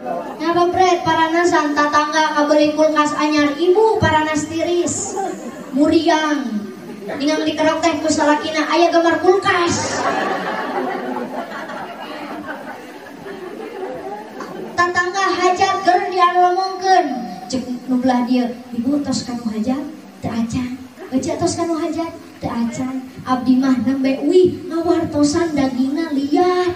Ngabapret paranasan tatangga kabeli kulkas anyar, ibu paranas tiris. Muriang. Ningang dikerok teh ku salakina aya gambar kulkas. Tatangga hajat ger dialomongkeun. Cek nu belah dieu, ibu tos kanu hajat teu acan. Ece tos kanu hajat teu acan. Abdi mah nembe uih ngawartosan dagingna liat.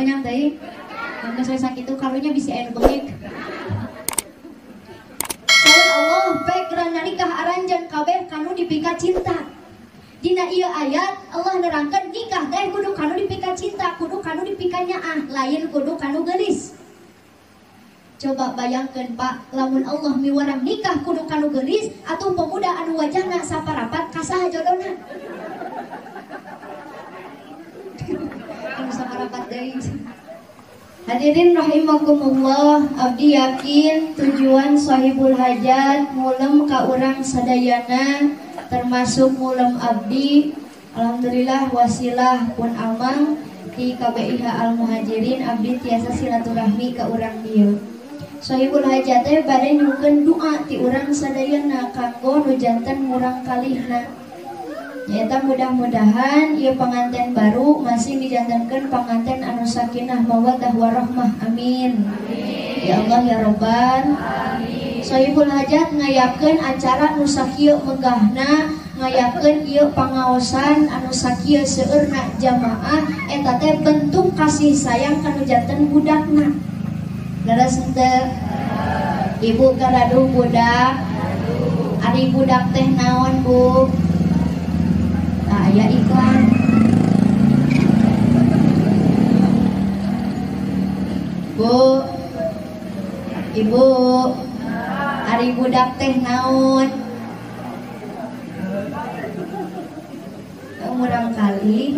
Kenyang teh, mangga saya sakit itu karunya bisa anu bengek. Saur Allah pek rana nikah aranjan kabeh kanu dipika cinta. Dina ieu ayat Allah nerangkeun nikah teh kudu kanu dipika cinta, kudu kanu dipika nyaah, lain kudu kanu geulis. Coba bayangkeun Pak, lamun Allah miwarang nikah kudu kanu geulis atuh pemuda anu wajahna saparapat ka saha jodona. Anu saparapat deui. Hadirin rahimakumullah, abdi yakin tujuan sahibul hajat ngulem ka urang sadayana termasuk ngulem abdi. Alhamdulillah wasilah pun amang di KBIH Al Muhajirin abdi tiasa silaturahmi ka urang dieu. Sahibul hajat teh bade nyungkeun doa ti urang sadayana kanggo nu janten murang kalihna. Nyaeta mudah-mudahan ieu panganten baru masih dijantenkeun panganten anu sakinah mawaddah warahmah, amin. Ya Allah ya Robbal alamin. Sohibul hajat ngayakeun acara nu sakieu megahna, ngayakeun ieu pangaosan anu sakieu seueurna jamaah eta teh bentuk kasih sayang kanu janten budakna. Leres henteu? Ibu garaduh budak. Ari budak teh naon, Bu? Tah aya iklan. Bu, Ibu, ari budak teh naon? Murang kali.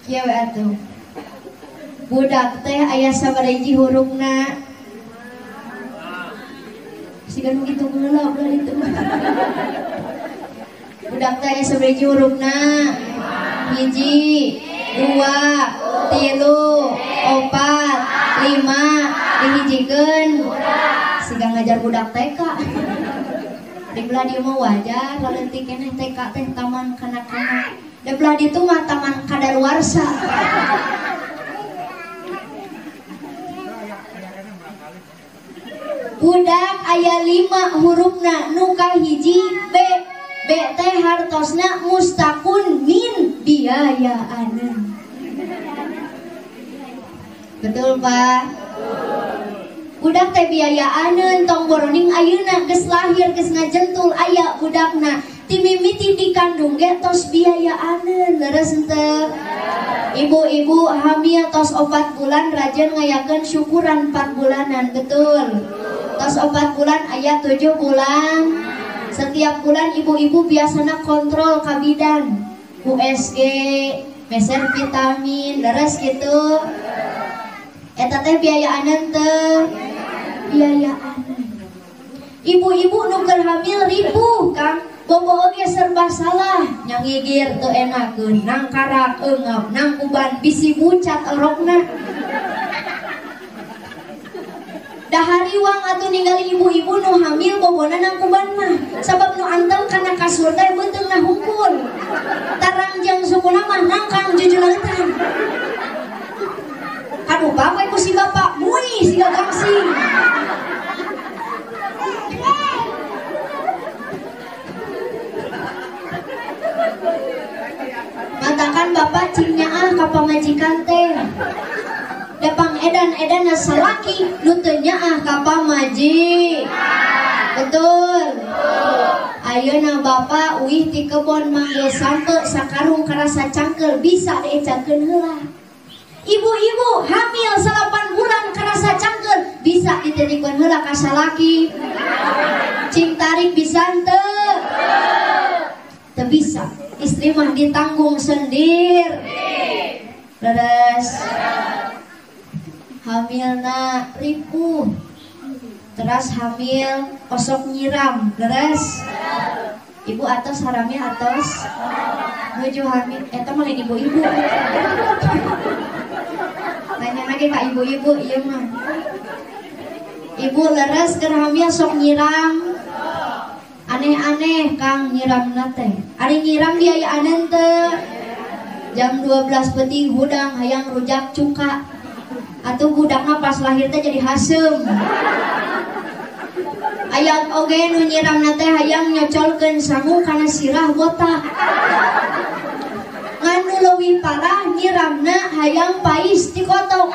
Kieu we atuh. Budak teh aya sabaraha hurufna? Siga nu kitu heula belah ditu. Budak teh aya sabaraha hurufna? 1, 2, 3, 4, 5, dihijikeun. Siga ngajar budak TK. Di belah dieu mah wajar, leutik keneh TK teh taman kanak-kanak. Di belah ditu mah taman kadaluarsa. Budak aya 5 hurufna, nu kahiji B. B teh hartosna mustakun min biayaaneun. Betul, Pak? Budak teh biayaaneun, tong boroning ayeuna geus lahir geus ngajentul aya budakna. Ti mimiti dikandung ge tos biayaaneun, leres henteu? Ibu-ibu hamil tos 4 bulan rajin ngayakeun syukuran 4 bulanan, betul? Tos 4 bulan aya 7 bulan. Setiap bulan ibu-ibu biasana kontrol ka bidan, USG, meser vitamin, leres gitu. Eta teh biayaaneun teu? Biayaaneun. Ibu-ibu nu keur hamil ripuh, Kang. Bobo oge serba salah, nyangigir teu enakeun, nangkarak eungap, nangkuban bisi bucat orokna. Dahariwang atuh ningali ibu-ibu nu hamil bobona nangkuban mah, sabab nu antel kana kasur teh beuteungna hungkul. Tarangjang sukuna mah nangkang jujuleutan. Aduh, bapak ibu si bapak, mui siga gangsing. Matakan bapak cing nyaah ka pamajikan teh. Dapang edan-edan salaki nu teu nyaah ka pamajikan. Betul. Ayeuna bapak uih ti kebon manggil sampe sakarung karasa cangkel bisa diecakeun heula. Ibu-ibu hamil 8 bulan karasa cangkel bisa dititipkeun heula ka salaki. Cing tarik bisa henteu? Teu bisa. Istri mah ditanggung sendiri. Leres. Hamilna ripuh. Teras hamil osok nyiram, leres. Ibu atos haramnya atos nuju hamil eta mah lain ibu-ibu. Tanya lagi ka ibu-ibu ieu mah. Ibu leres keur hamil sok nyiram. Aneh-aneh Kang nyiramna teh. Ari nyiram biayaan teu. Jam 12 peuting hudang hayang rujak cuka. Atuh budakna pas lahir teh jadi haseum. Aya oge nu nyiramna teh hayang nyocolkeun sangu kana sirah botak. Ngan nu leuwih parah nyiramna hayang pais dikotok.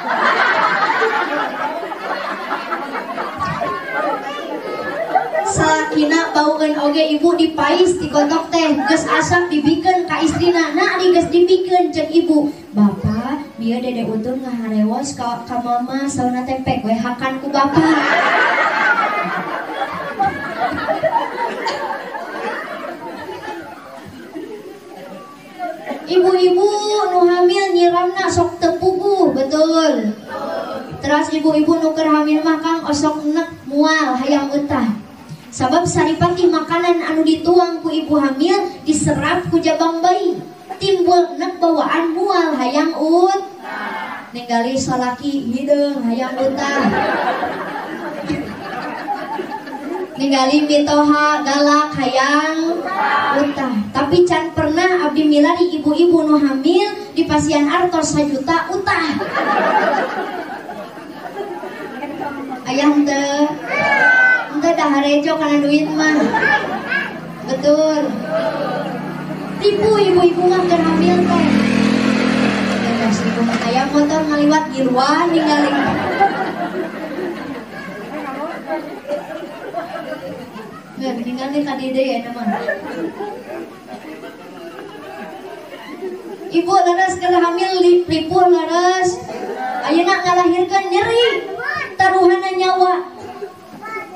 Salakina baukeun oge ibu dipais dikotok teh geus asap dibikeun ka istrina. Nah ari geus dibikeun ceuk ibu, "Bapak, bieu dede utun ngaharewos ka mama sauna teh pek we hakan ku bapak." Ibu-ibu nu hamil nyiramna sok teu puguh, betul. Teras ibu-ibu nu keur hamil mah Kang osok enek mual hayang eutah. Sabab saripati makanan anu dituang ku ibu hamil diserap ku jabang bayi. Timbul enek bawaan mual hayang ut. Ningali salaki hideung hayang utah. Ningali mitoha galak hayang utah. Tapi can pernah abdi milari ibu-ibu nu hamil di pasian artos 1 juta utah. Ayah henteu. Henteu dah harejo kana duit mah. Betul. Tipu ibu-ibu mah keur hamil teh. Geus ibu mah aya motor ngaliwat giruan ningali. Nggak, ningali ka dede ya mah. Ibu leres keur hamil ripuh leres. Ayeuna ngalahirkeun nyeri. Taruhana nyawa.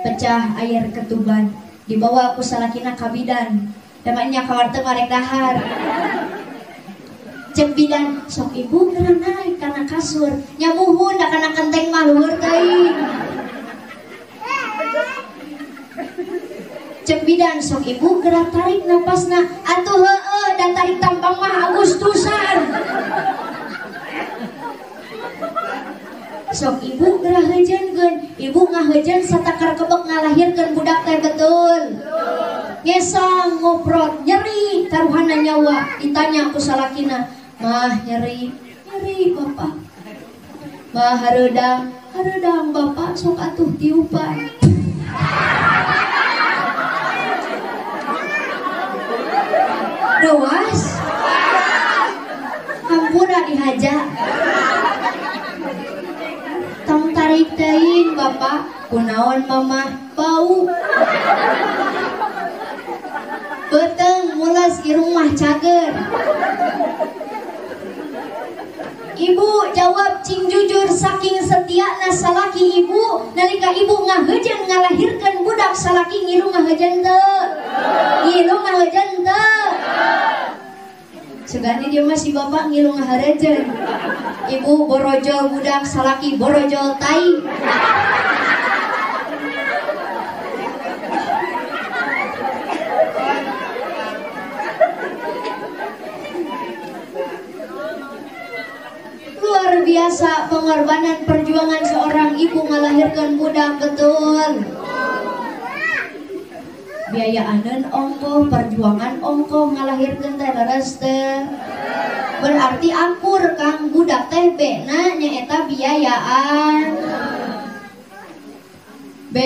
Pecah air ketuban, dibawa ku salakina ka bidan. Damanya kawarteu marek dahar. Cek bidan, sok ibu geura naik kana kasur. Nyamuhun da kana kenteng mah luhur teuing. Cek bidan, sok ibu geura tarik napasna. Atuh heueuh da tarik tampang mah Agustusan. Sok ibu geura heujeunkeun, ibu ngaheujeun satakar kebek ngalahirkeun budak teh betul. Ngesang ngoprot nyeri taruhana nyawa, ditanya ku salakina, "Mah nyeri." "Nyeri bapak." "Mah hareudang." "Hareudang bapak sok atuh tiupan." Doas. Hampura dihaja. Tong tarik teuing bapak, kunaon mamah bau. Beuteung mules irung mah cager. Ibu jawab cing jujur saking setiana salaki ibu nalika ibu ngaheujeun ngalahirkeun budak salaki ngilu ngaheujeun teu? Ngilu ngaheujeun teu? Sugani dia masih bapak ngilu ngaharejeun. Ibu borojol budak salaki borojol tai. Luar biasa pengorbanan perjuangan seorang ibu ngalahirkan budak, betul. Biayaaneun ongkoh, perjuangan ongkoh ngalahirkeun teh leres teh. Berarti akur Kang budak teh B-na nyaeta biayaan. B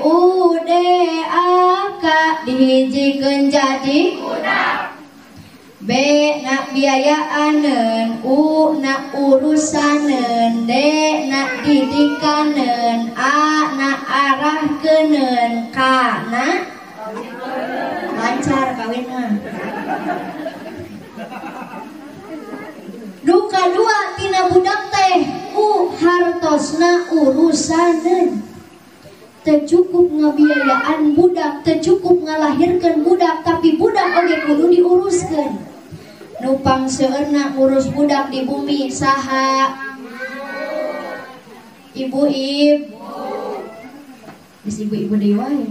U D A K dihijikeun jadi budak. B na biayaaneun, U na urusaneun, D na didikaneun, A na arahkeuneun, K na lancar kawin mah. Duka dua tina budak teh U hartosna urusaneun. Teu cukup ngabiayaan budak, teu cukup ngalahirkeun budak, tapi budak oge kudu diuruskeun. Nu pangseueurna ngurus budak di bumi saha? Ibu ibu. Geus ibu-ibu deui wae.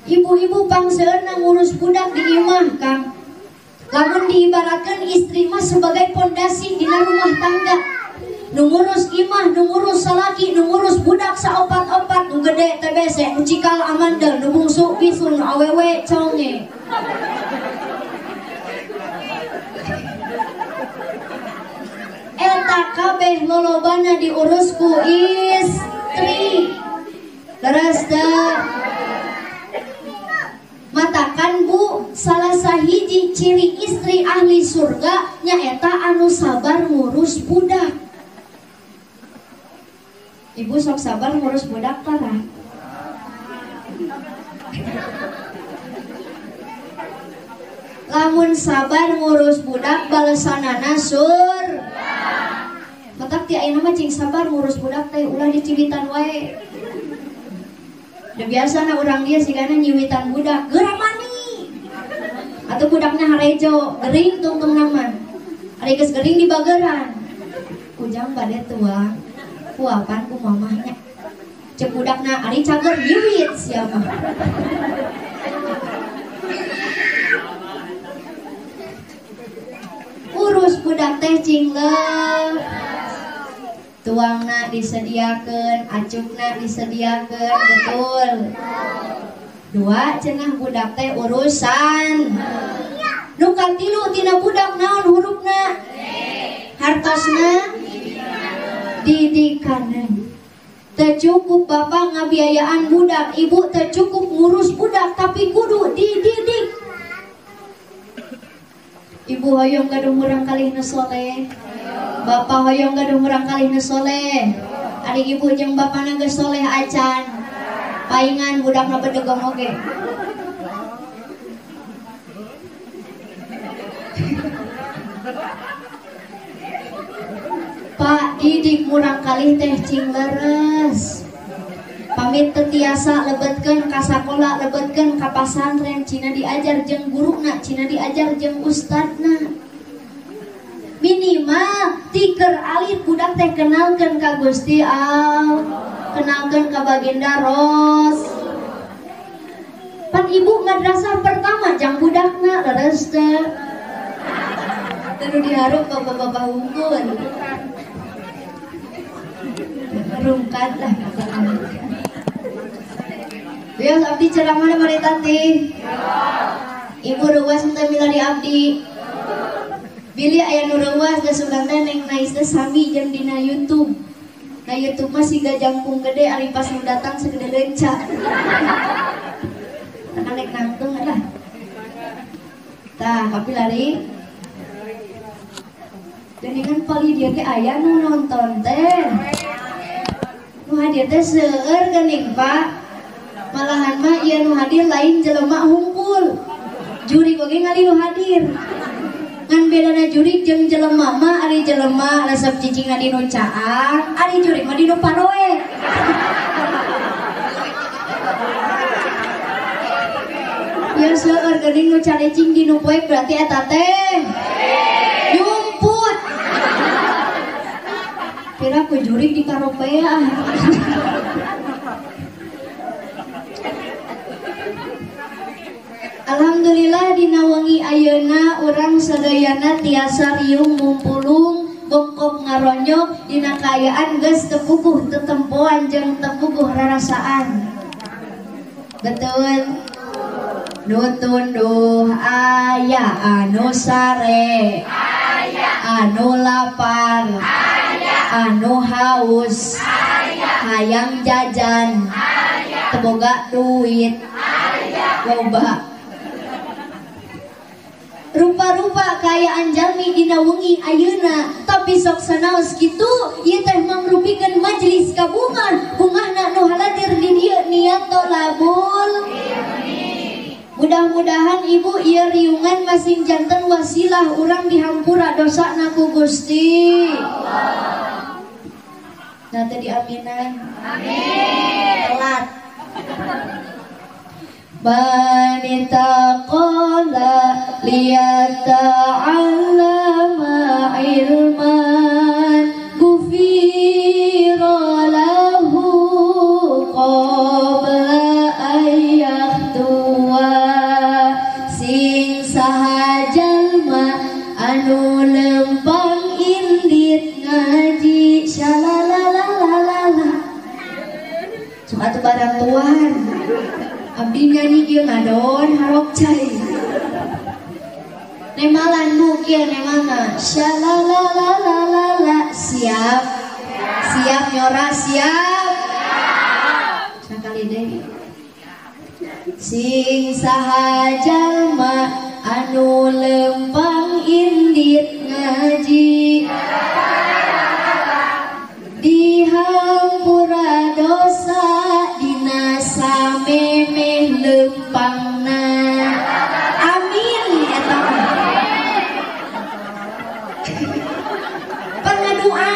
Ibu-ibu pangseueurna ngurus budak di imah, Kang. Lamun diibaratkan istri mah sebagai pondasi dina rumah tangga. Nu ngurus imah, nu ngurus salaki, nu ngurus budak saopat-opat, nu gede TBC, nu cikal amandel, nu bungsu bisun, nu awewe conge. Eta kabeh lolobana diurus ku istri. Leres teu? Matakan bu, salah sahiji ciri istri ahli surga nyaeta anu sabar ngurus budak. Ibu sok sabar ngurus budak parah. Lamun sabar ngurus budak balesanana surga. Matak ti ayeuna mah cing sabar ngurus budak teh ulah diciwitan wae. Udah biasa na urang dia sigana nyiwitan budak geura mani. Atau budakna harejo, gering tungtung nama. Ari geus gering di bageran. Ujang bade tuang. Kuapan ku mamahnya. Cek budakna ari cager nyiwit siapa. Urus budak teh cing leuh. Tuangna disediakeun, acukna disediakeun, betul. Dua cenah budak teh urusan. Nu katilu tina budak naon hurufna? Hartosna didikaneun. Teu cukup bapak ngabiayaan budak, ibu teu cukup ngurus budak, tapi kudu dididik. Ibu hoyong gaduh murang kalih nu soleh. Bapak hoyong gaduh murang kalih nu soleh. Ari ibu jeung bapana geus soleh acan. Paingan budakna bedegong oge. Pak didik murang kalih teh cing leres. Pamit teu tiasa lebetkeun ka sakola, lebetkeun ka pasantren, cina diajar jeung guruna, cina diajar jeung ustadna. Minimal tiker alit budak teh kenalkeun ka Gusti Allah, kenalkeun ka Baginda Ros. Pan ibu madrasah pertama jang budakna leres teh. Teu dihareup bapak-bapak hungkul. Rungkat lah kata. Bios abdi ceramahna bari tati. Ibu reuwas teu milari abdi. Bilih aya nu reuwas da sugan teh neng nais teh sami jeung dina YouTube. Na YouTube mah siga jangkung gede ari pas nu datang segede lenca. Tah nek nangtung lah. Tah kapilari. Geningan palih dia ge aya nu nonton teh. Nu hadir teh seueur geuning Pak. Malahan mah ieu nu hadir lain jelema hungkul. Jurig oge ngali nu hadir. Ngan bedana jurig jeung jelema mah ari jelema resep cicingna di nu caang, ari jurig mah di nu paroe. Ieu seueur geuning nu carecing di nu poek berarti eta teh nyumput. Kira ku jurig di karopea. Alhamdulillah dina wengi ayeuna urang sadayana tiasa riung mumpulung bongkok ngaronyok dina kaayaan geus tepuguh tetempoan jeung tepuguh rarasaan. Betul. Nu tunduh aya anu sare, anu lapar, anu haus, hayang jajan, teboga duit, loba. Rupa-rupa kaayaan jalmi dina wengi ayeuna, tapi sok sanaos kitu ieu teh mangrupikeun majelis kabungan, bungahna nu haladir di dieu niat tolabul. Mudah-mudahan ibu ieu riungan masing janten wasilah urang dihampura dosana ku Gusti. Nah tadi aminan. Amin. Telat. Manitaqala liyata'allama ilman gufira lahu qabla ayyakhtuwa. Sing saha jalma anu lempang indit ngaji shalalalalala. Sok atuh barang tuan. Abdi nyanyi kieu ngadon harok cai. Nemalan bu kieu nemana shalalalalala. Siap. Siap nyora siap. Sakali deui. Sing saha jalma anu lempang indit ngaji dihampura dosa dina samemeh lempangna. Amin eta mah. Pangadoa.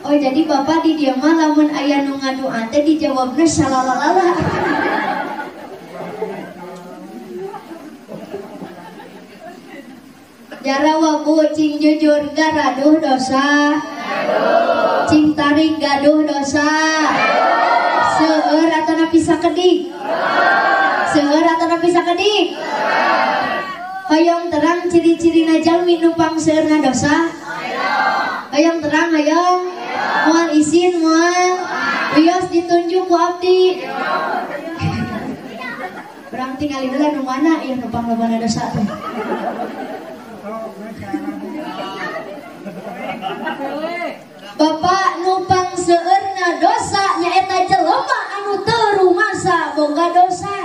Oh jadi bapak di dieu mah lamun aya nu ngadoa teh dijawabna salalalala. Jarawa bu cing jujur garaduh dosa. Cing tarik gaduh dosa. Seueur atanapi sakedik. Seueur atanapi sakedik. Hoyong terang ciri-cirina jalmi nu pangseueurna dosa. Hoyong terang hoyong. Moal isin moal. Wios ditunjuk ku abdi. Urang tingali heula nu mana ieu nu panglobana dosa teh. Bapak nupang seueurna dosa nyaeta jelema anu teu rumasa boga dosa.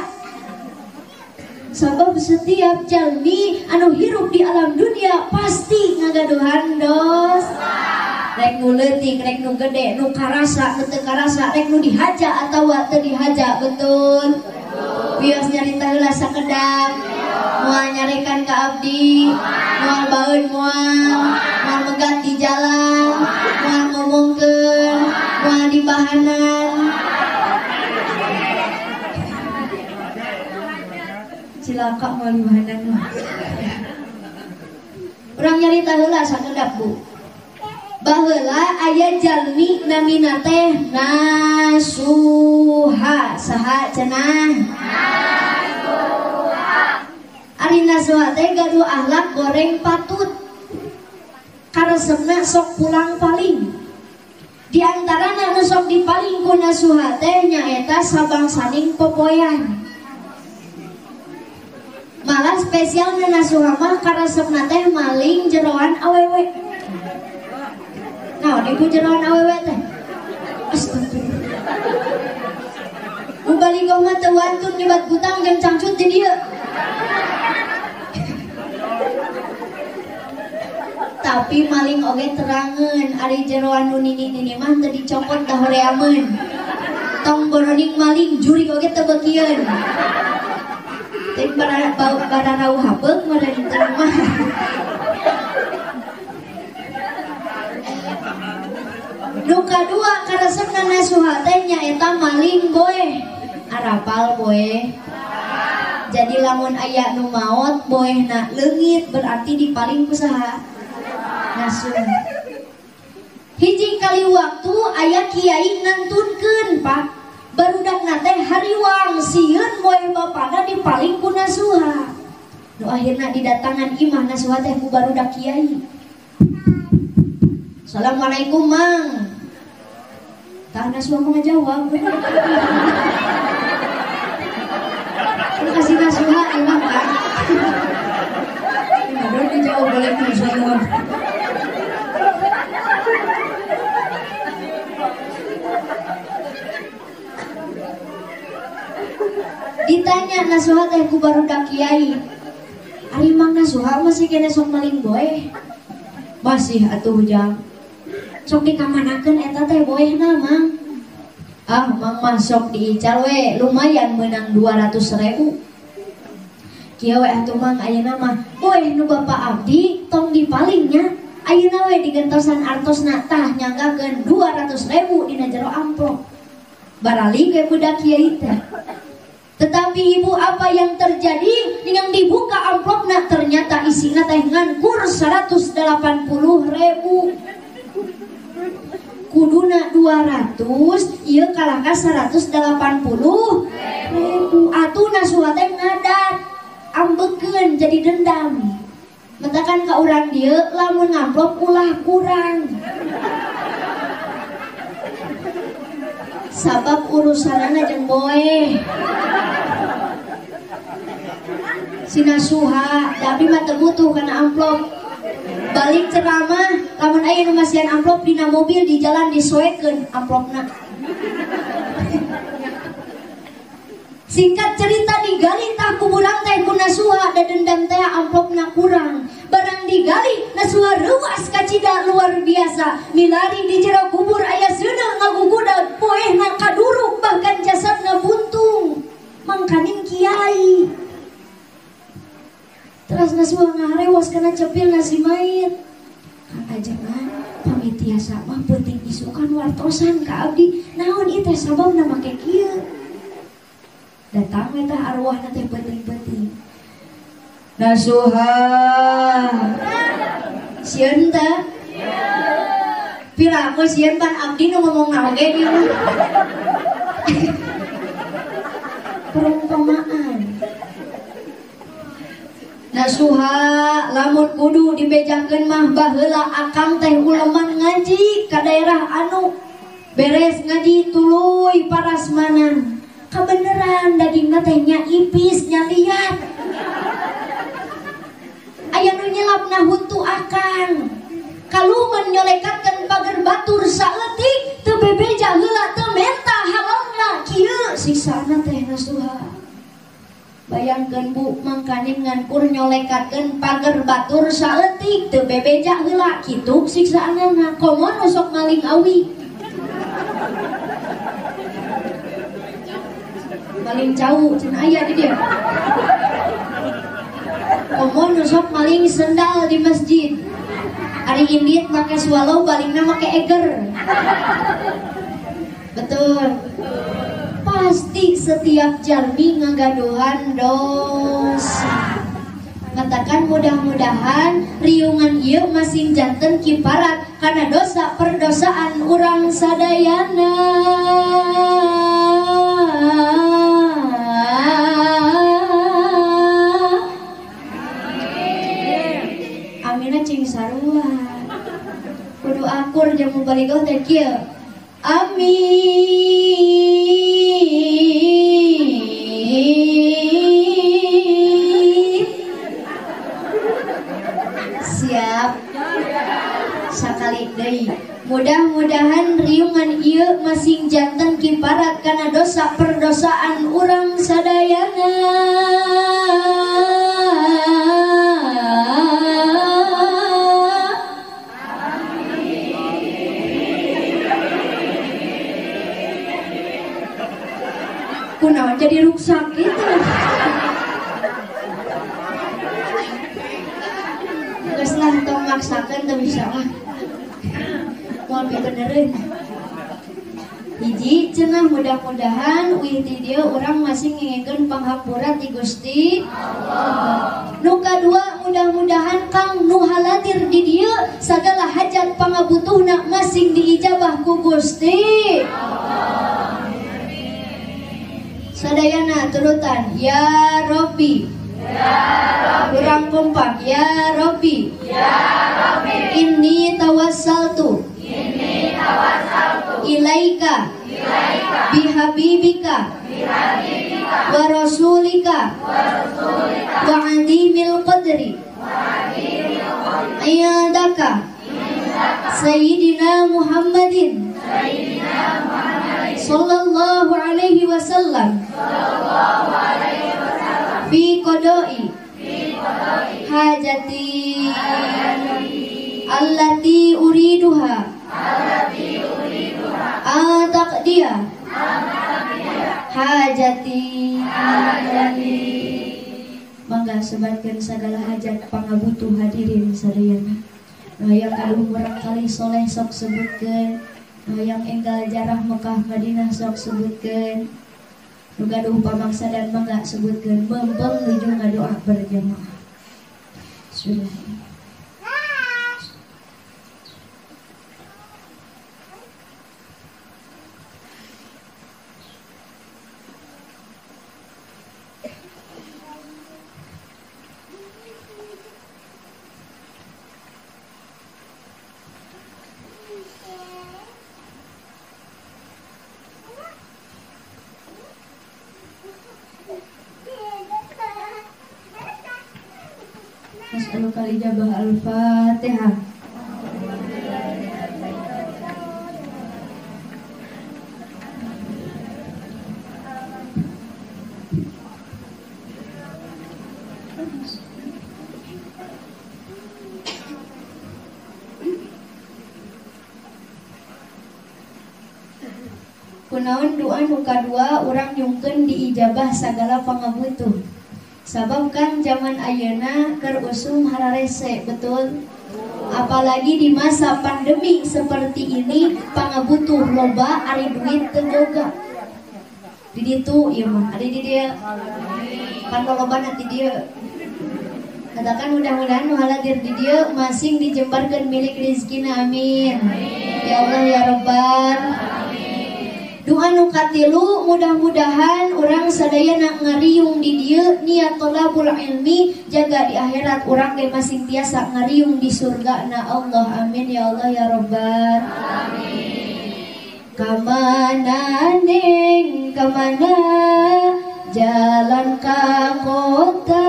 Sabab setiap jalmi anu hirup di alam dunia pasti ngagaduhan dosa. Rek nu leutik, rek nu gede, nu karasa, nu teu karasa, rek nu dihaja atawa teu dihaja, betul? Wios nyarita heula sakedap, moal nyarekan ka abdi, moal baeun moal, moal megat di jalan, moal ngomongkeun, moal dibahanan. Cilaka moal dibahanan mah. Urang nyarita heula sakedap bu. Baheula aya jalmi namina teh Nasuha. Saha cenah? Nasuha. Ari Nasuha teh gaduh akhlak goreng patut. Karesepna sok pulang paling. Di antarana nu sok dipaling ku Nasuha teh nyaeta sabangsaning popoyan. Malah spesialna Nasuha mah karesepna teh maling jeroan awewe. Nah, ibu jeroan awewe teh. Astagfirullah. Mubaligoh mah teu wantun nyebat butang jeung cangcut di dieu. Tapi maling oge terangeun ari jeroan nu nini-nini mah teu dicokot da horeameun. Tong boroning maling jurig oge teu beukieun. Teh bararauh hapeung meureun teu mah. Nu kadua karesepna Nasuha teh nyaeta maling boeh. Arapal boeh. Jadi lamun aya nu maot boehna leungit berarti dipaling ku saha? Nasuha. Hiji kali waktu aya kiai ngantunkeun Pak. Barudakna teh hariwang sieun boeh bapana dipaling ku Nasuha. Nu akhirna didatangan imah Nasuha teh ku barudak kiai. Assalamualaikum Mang. Tah Nasuha mau ngajawab. Lu kasih Nasuha emang Pak. Ngadon dijawab boleh Nasuha. Ditanya Nasuha teh ku barudak kiai. Ari Mang Nasuha masih kene sok maling boeh. Masih atuh ujang. Sok dikamanakeun eta teh boehna Mang. Ah Mang mah sok diical we, lumayan menang 200.000. Kieu we atuh Mang ayeuna mah boeh nu bapak abdi tong dipalingnya. Ayeuna we digentosan artosna tah nyanggakeun 200.000 dina jero amplop. Baralik we budak kiai teh. Tetapi ibu apa yang terjadi? Dengan dibuka amplopna ternyata isina teh ngankur 180.000. Kuduna 200, ieu kalahka 180.000. Atuh Nasuha teh ngadat, ambekeun jadi dendam. Mentakan ka urang dieu lamun ngamplop ulah kurang. Sabab urusanana jeung boeh. Si Nasuha, tapi mah teu butuh kana amplop. Balik ceramah, lamun aya nu masihan amplop dina mobil di jalan disoekeun amplopna. Singkat cerita digali tah kuburan teh ku Nasuha da dendam teh amplopna kurang. Barang digali Nasuha reuas kacida luar biasa. Milari di jero kubur aya seuneu ngagugudag poehna kaduruk bahkan jasadna buntung. Mangkaning kiai. Terus Nasuha ngarewas kana cepil nasi mayit. Kang ajengan pamit tiasa mah peuting isukan wartosan ka abdi. Naon ieu teh sababna make kieu? Datang we tah arwahna teh peuting-peuting. Nasuha. Sieun teh? Piraku sieun pan abdi nu ngomong oge ieu mah. Perumpamaan. Nasuha lamun kudu dibejakeun mah baheula akang teh uleman ngaji ka daerah anu beres ngaji tuluy parasmanan. Kabeneran dagingna teh nya ipis nya liat. Aya nu nyelapna huntu akang. Kaluman nyolekatkeun pager batur saeutik teu bebeja heula teu menta halalna kieu siksana teh Nasuha. Bayangkeun bu mangkaning ngankur nyolekatkeun pager batur saeutik teu bebeja heula kitu siksaanana komo nu sok maling awi. Maling cau cenah aya di dieu. Komo nu sok maling sendal di masjid. Ari indit make swallow balingna make eger. Betul. Pasti setiap jalmi ngagaduhan dosa. Katakan mudah-mudahan riungan ieu masing janten kiparat karena dosa perdosaan urang sadayana. Amina cing sarua. Kudu akur jeung mubalighah teh kieu. Amin. Siap. Sakali deui. Mudah-mudahan riungan ieu masing janten kiparat kana dosa perdosaan urang sadayana. Kunaon jadi ruksak gitu. Geus lah tong maksakeun teu bisa mah. Moal benereun. Hiji cenah mudah-mudahan uih ti dieu urang masih ngingekeun panghampura ti Gusti Allah. Nu kadua mudah-mudahan kang nu halatir di dieu sagala hajat pangabutuhna masing diijabah ku Gusti Allah. Sadayana turutan ya Robbi, ya Robbi. Kurang kompak ya Robbi, ya Robbi. Inni tawassaltu, inni tawassaltu ilaika, ilaika bihabibika, bihabibika wa rasulika, wa rasulika wa azimil qadri, wa azimil qadri indaka, indaka sayyidina Muhammadin, sayyidina Muhammadin sallallahu alaihi wasallam, sallallahu alaihi wasallam fi qada'i, fi qada'i hajati, hajati allati uriduha, allati uriduha ataqdiya, ataqdiya hajati, hajati. Mangga sebatkeun sagala hajat pangabutuh hadirin sadayana. Nu hayang gaduh murangkalih soleh sok sebutkeun. Nu hayang enggal jarah Mekah Madinah sok sebutkeun. Nu gaduh pamaksadan mangga sebutkeun. Beumpeng nuju ngadoa berjamaah. Bismillahirrahmanirrahim. Nas'aluka al-ijabah. Al-Fatihah. Kunaon doa nu kadua urang nyungkeun diijabah sagala pangabutuh. Sabab kan zaman ayeuna keur usum hararese, betul? Apalagi di masa pandemi seperti ini, pangabutuh loba ari duit teu boga. Di ditu ieu mah, ari di dieu. Pan lolobana di dieu. Katakan mudah-mudahan nu haladir di dieu masing dijembarkeun milik rizkina, amin. Ya Allah ya Rabbal. Doa nu katilu mudah-mudahan urang sadayana ngariung di dieu niat thalabul ilmi jaga di akhirat urang ge masing tiasa ngariung di surga na Allah, amin ya Allah ya Rabbal. Amin. Kamana neng kamana jalan ka kota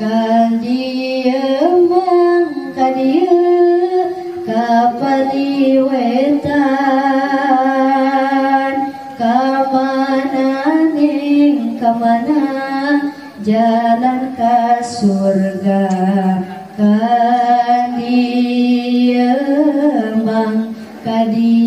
ka dieu mang ka dieu ka paliwetan kamana ning kamana jalan ka surga ka dieu mang ka dieu.